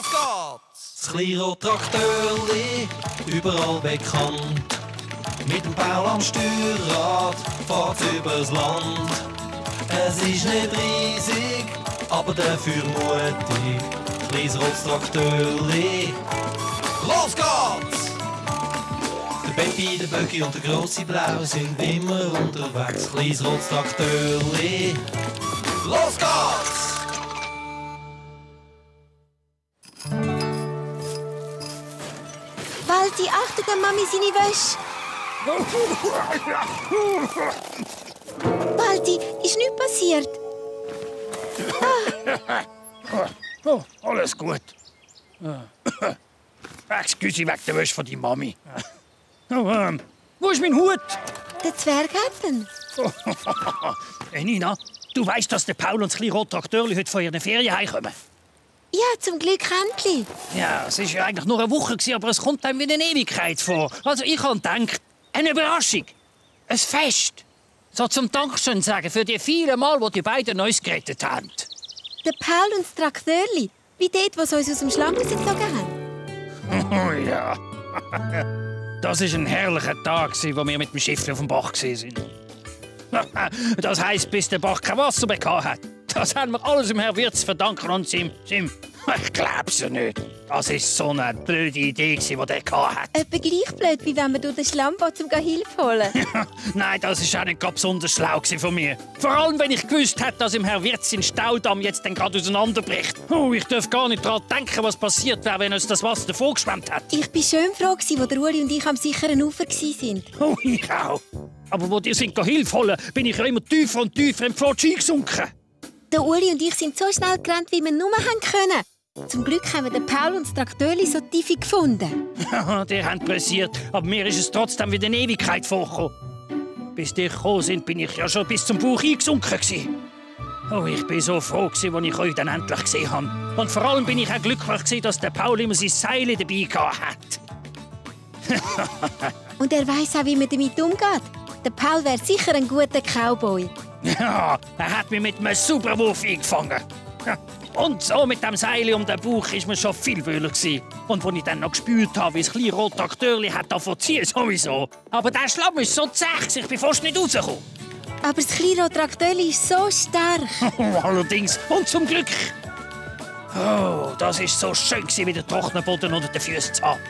geht's! Das Kleinrad-Traktörli, überall bekannt. Mit dem Paul am Steuerrad fährt's übers Land. Es ist nicht riesig, aber dafür mutig. Kleines rotes Traktörli. Los geht's! Der Peppi, der Böcki und der grosse Blau sind immer unterwegs. Kleines rotes Traktörli. Los geht's! Walti, achte der Mami seine Wäsche. Walti, ist nichts passiert? Oh, alles gut. Excuse wegen der Wäsche von deiner Mami. Oh, wo ist mein Hut? Der Zwerg hat ihn. Nina, du weißt, dass der Paul und das kleine rote Traktörli heute von ihren Ferien heimkommen? Ja, zum Glück endlich. Ja, es war ja eigentlich nur eine Woche, aber es kommt einem wie eine Ewigkeit vor. Also ich habe gedacht, eine Überraschung. Ein Fest. So zum Dankeschön sagen für die vielen Mal, wo die beiden uns gerettet haben. Der Paul und das Traktörli. Wie dort, wo sie uns aus dem Schlamm rausgezogen haben. Oh ja. Das war ein herrlicher Tag, wo wir mit dem Schiff auf dem Bach waren. Das heisst, bis der Bach kein Wasser mehr hat. Das haben wir alles dem Herrn Wirt zu verdanken und Sim. Ich glaub's ja nicht. Das war so eine blöde Idee, die der hatte. Etwa gleich blöd, wie wenn man durch den Schlamm will, um Hilfe zu holen. Nein, das war auch nicht besonders schlau von mir. Vor allem, wenn ich gewusst hätte, dass im Herrn Wirt sein Staudamm jetzt gerade auseinanderbricht. Oh, ich darf gar nicht daran denken, was passiert wäre, wenn uns das Wasser davor geschwemmt hätte. Ich war schön froh, wo der Uli und ich am sicheren Ufer waren. Oh, ich auch. Aber wo die sind Hilfe holen, bin ich ja immer tiefer und tiefer im Pfad gesunken. Der Uli und ich sind so schnell gerannt, wie wir nur können. Zum Glück haben wir den Paul und das Traktörli so tief gefunden. Die haben pressiert, aber mir ist es trotzdem wieder eine Ewigkeit vorgekommen. Bis die gekommen sind, bin ich ja schon bis zum Bauch eingesunken. Oh, ich bin so froh, als ich euch dann endlich gesehen habe. Und vor allem bin ich auch glücklich, dass der Paul immer sein Seil dabei hat. Und er weiss auch, wie man damit umgeht. Der Paul wäre sicher ein guter Cowboy. Ja, er hat mich mit einem super Wurf eingefangen. Und so mit dem Seil um den Bauch war mir schon viel wohler. Und als ich dann noch gespürt habe, wie das kleine rote Traktörli hat davon ziehen, sowieso. Aber der Schlamm ist so zäh, ich bin fast nicht rausgekommen. Aber das kleine rote Traktörli ist so stark. Allerdings. Und zum Glück. Oh, das war so schön, wieder trockenen Boden unter den Füßen zu haben.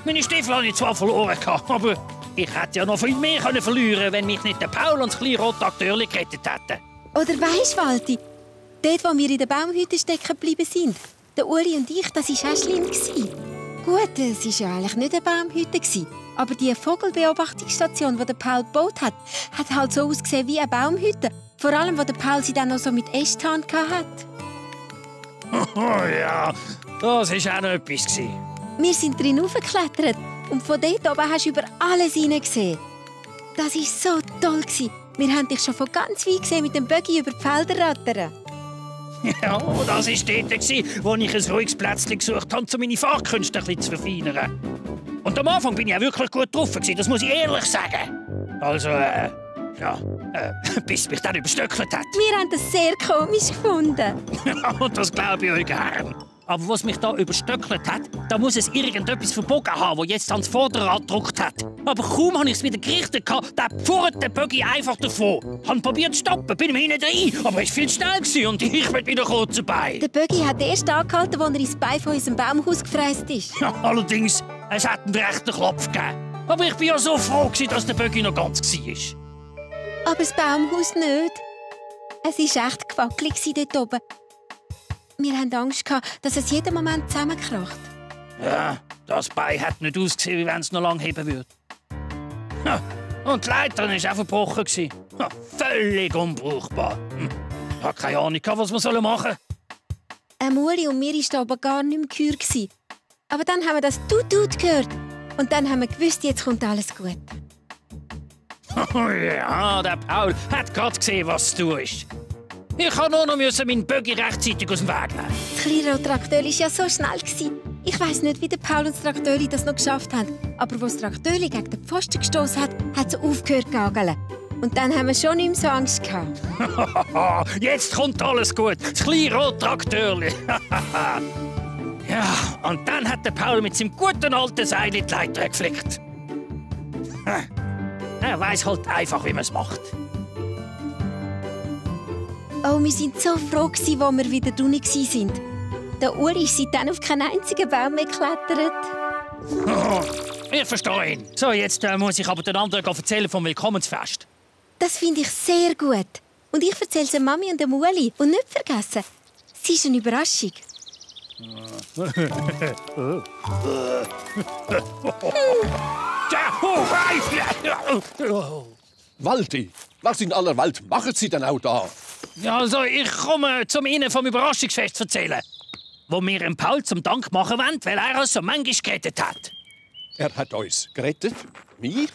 Meine Stiefel hatte ich zwar verloren, aber ich hätte ja noch viel mehr verlieren können, wenn mich nicht der Paul und das kleine rote Traktörli gerettet hätten. Oder weisst, Walti, dort, wo wir in der Baumhütte stecken geblieben sind, der Uli und ich, das war auch schlimm. Gut, es war ja eigentlich nicht eine Baumhütte, aber die Vogelbeobachtungsstation, die der Paul gebaut hat, hat halt so ausgesehen wie eine Baumhütte. Vor allem, wo der Paul sie dann noch so mit Ästen hatte. Oh ja, das war auch noch etwas. Wir sind drin hochgeklettert und von dort oben hast du über alles hineingesehen. Das war so toll. Wir haben dich schon von ganz weit gesehen mit dem Buggy über die Felder rattern. Ja, das war dort, wo ich ein ruhiges Plätzchen gesucht habe, um meine Fahrkünste ein bisschen zu verfeinern. Und am Anfang bin ich auch wirklich gut drauf, das muss ich ehrlich sagen. Also, bis mich dann überstöckelt hat. Wir haben das sehr komisch gefunden. Ja, das glaube ich euch gern. Aber was mich da überstöckelt hat, da muss es irgendetwas verbogen haben, das jetzt ans Vorderrad gedrückt hat. Aber kaum habe ich es wieder gerichtet, da fuhr der Buggy einfach davon. Ich habe probiert zu stoppen, bin ihm hinten rein, aber es war viel schnell und ich bin wieder kurz dabei. Der Buggy hat erst angehalten, als er ins Bein von unserem Baumhaus gefräst ist. Ja, allerdings, es hat einen rechten Klopf gegeben. Aber ich bin ja so froh, dass der Buggy noch ganz war. Aber das Baumhaus nicht. Es war echt gewackelig dort oben. Wir hatten Angst, dass es jeden Moment zusammenkracht. Ja, das Bein hat nicht ausgesehen, wie wenn es noch lange heben würde. Ja, und die Leiter war auch verbrochen. Ja, völlig unbrauchbar. Ich habe keine Ahnung, was wir machen sollen. Uli und mir war aber gar nicht mehr gehört. Aber dann haben wir das Tut-Tut gehört. Und dann haben wir gewusst, jetzt kommt alles gut. Oh ja, der Paul hat gerade gesehen, was zu tun ist. Ich musste nur noch meinen Buggy rechtzeitig aus dem Weg nehmen. Das kleine Traktörli war ja so schnell. Ich weiss nicht, wie der Paul und das Traktörli das noch geschafft haben. Aber als das Traktörli gegen den Pfosten gestoßen hat, hat es aufgehört zu gageln. Und dann haben wir schon nicht mehr so Angst gehabt. Jetzt kommt alles gut. Das kleine rote Traktörli. Ja, Und dann hat der Paul mit seinem guten alten Seil die Leiter geflickt. Er weiß halt einfach, wie man es macht. Oh, wir sind so froh, als wir wieder drinnen waren. Der Uri ist seitdem auf keinen einzigen Baum mehr geklettert. Ich verstehe ihn. So, jetzt muss ich aber den anderen erzählen vom Willkommensfest. Das finde ich sehr gut. Und ich erzähle es der Mami und dem Uli. Und nicht vergessen, es ist eine Überraschung. Walti, was in aller Welt machen Sie denn auch da? Ja, also, ich komme zum Ihnen vom Überraschungsfest erzählen. Wo wir dem Paul zum Dank machen wollen, weil er uns so manchmal gerettet hat. Er hat uns gerettet? Mich?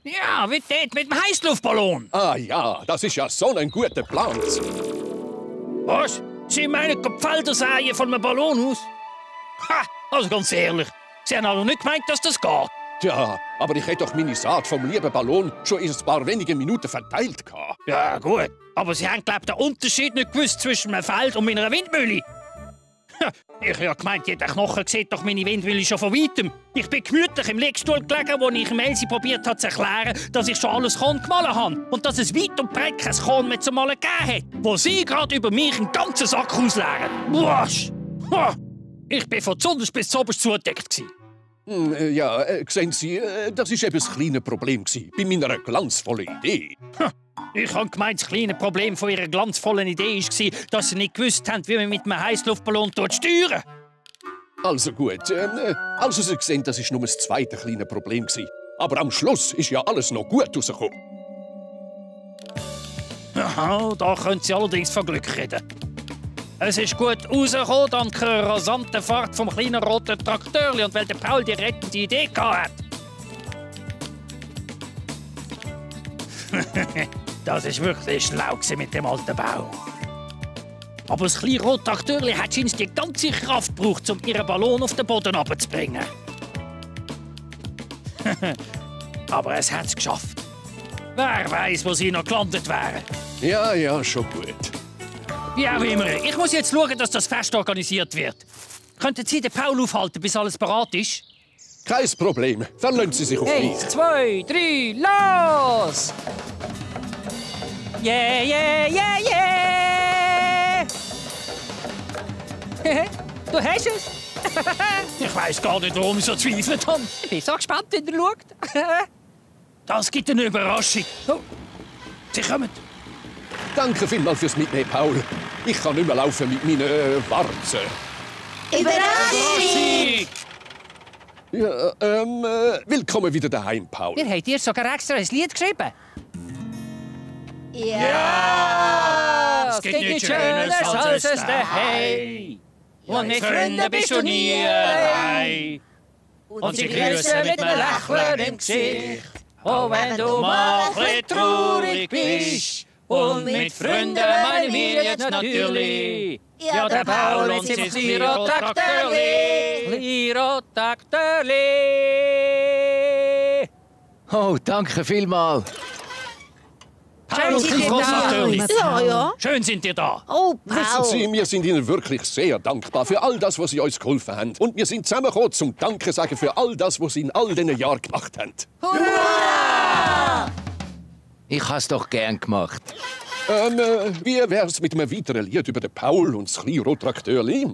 Ja, wie dort mit dem Heißluftballon. Ah ja, das ist ja so ein guter Plan. Was? Sie meinen die Felder säen von einem Ballon aus? Ha! Also ganz ehrlich, Sie haben also nicht gemeint, dass das geht. Tja, aber ich hätte doch meine Saat vom lieben Ballon schon in ein paar wenigen Minuten verteilt gehabt. Ja, gut. Aber Sie haben, glaube ich, den Unterschied nicht gewusst zwischen einem Feld und meiner Windmühle. Ich habe ja gemeint, jeder Knochen sieht doch meine Windmühle schon von weitem. Ich bin gemütlich im Liegestuhl gelegen, wo ich Elsie probiert habe zu erklären, dass ich schon alles gemalt habe. Und dass es weit und breit kein Korn mehr zu malen gegeben hat. Wo Sie gerade über mich einen ganzen Sack ausleeren. Wasch! Ich bin von zuunterst bis zuoberst zugedeckt. Ja, sehen Sie, das war eben das kleine Problem bei meiner glanzvollen Idee. Ich habe gemeint, das kleine Problem von Ihrer glanzvollen Idee war, dass Sie nicht gewusst haben, wie man mit einem Heißluftballon steuern. Also gut, also Sie sehen, das war nur das zweite kleine Problem. Aber am Schluss ist ja alles noch gut rausgekommen. Ja, da können Sie allerdings von Glück reden. Es ist gut rausgekommen, dank der rasanten Fahrt vom kleinen roten Traktörli und weil der Paul die rettende Idee hatte. Das war wirklich schlau mit dem alten Baum. Aber das kleine rote Traktörli hat scheinbar die ganze Kraft gebraucht, um ihren Ballon auf den Boden herabzubringen. Aber es hat es geschafft. Wer weiß, wo sie noch gelandet wären. Ja, schon gut. Wie auch immer. Ich muss jetzt schauen, dass das Fest organisiert wird. Könnten Sie den Paul aufhalten, bis alles bereit ist? Kein Problem. Verlassen Sie sich auf mich. 1, 2, 3, los! Yeah, yeah, yeah, yeah! Du hast es! Ich weiss gar nicht, warum ich so zweifelt habe. Ich bin so gespannt, wenn ihr schaut. Das gibt eine Überraschung. Oh, Sie kommen. Danke vielmals fürs Mitnehmen, Paul. Ich kann nicht mehr laufen mit meinen Warzen. Überraschung! Ja, willkommen wieder daheim, Paul. Wir haben dir sogar extra ein Lied geschrieben. Ja! Es gibt nichts Schönes als es daheim. Und mit Freunden bist du nie allein. Und sie grüßen mit einem Lächeln im Gesicht. Oh, wenn du mal ein bisschen traurig bist. Und mit Freunden meinen wir jetzt natürlich. Ja, der Paul und sein Liro-Traktörli. Liro-Traktörli. Oh, danke vielmals. Paul und sein Traktörli. Ja. Schön sind ihr da. Oh, Wissen Sie, wir sind Ihnen wirklich sehr dankbar für all das, was Sie uns geholfen haben. Und wir sind zusammengekommen, zum Danke sagen für all das, was Sie in all diesen Jahren gemacht haben. Ich has doch gern gemacht. Wie wär's mit einem weiteren Lied über den Paul und das Liro-Traktörli?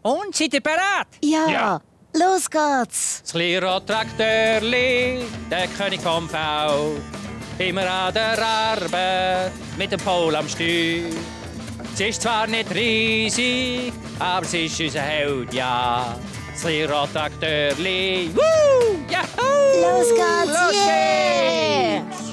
Und seid ihr bereit? Ja. Ja. Los geht's. Das Liro-Traktörli, der König vom V. Immer an der Arbeit, mit dem Paul am Steuer. Es ist zwar nicht riesig, aber es ist unser Held, ja. Das Liro-Traktörli. Woo! Yahoo! Los geht's. Los Yeah! geht's!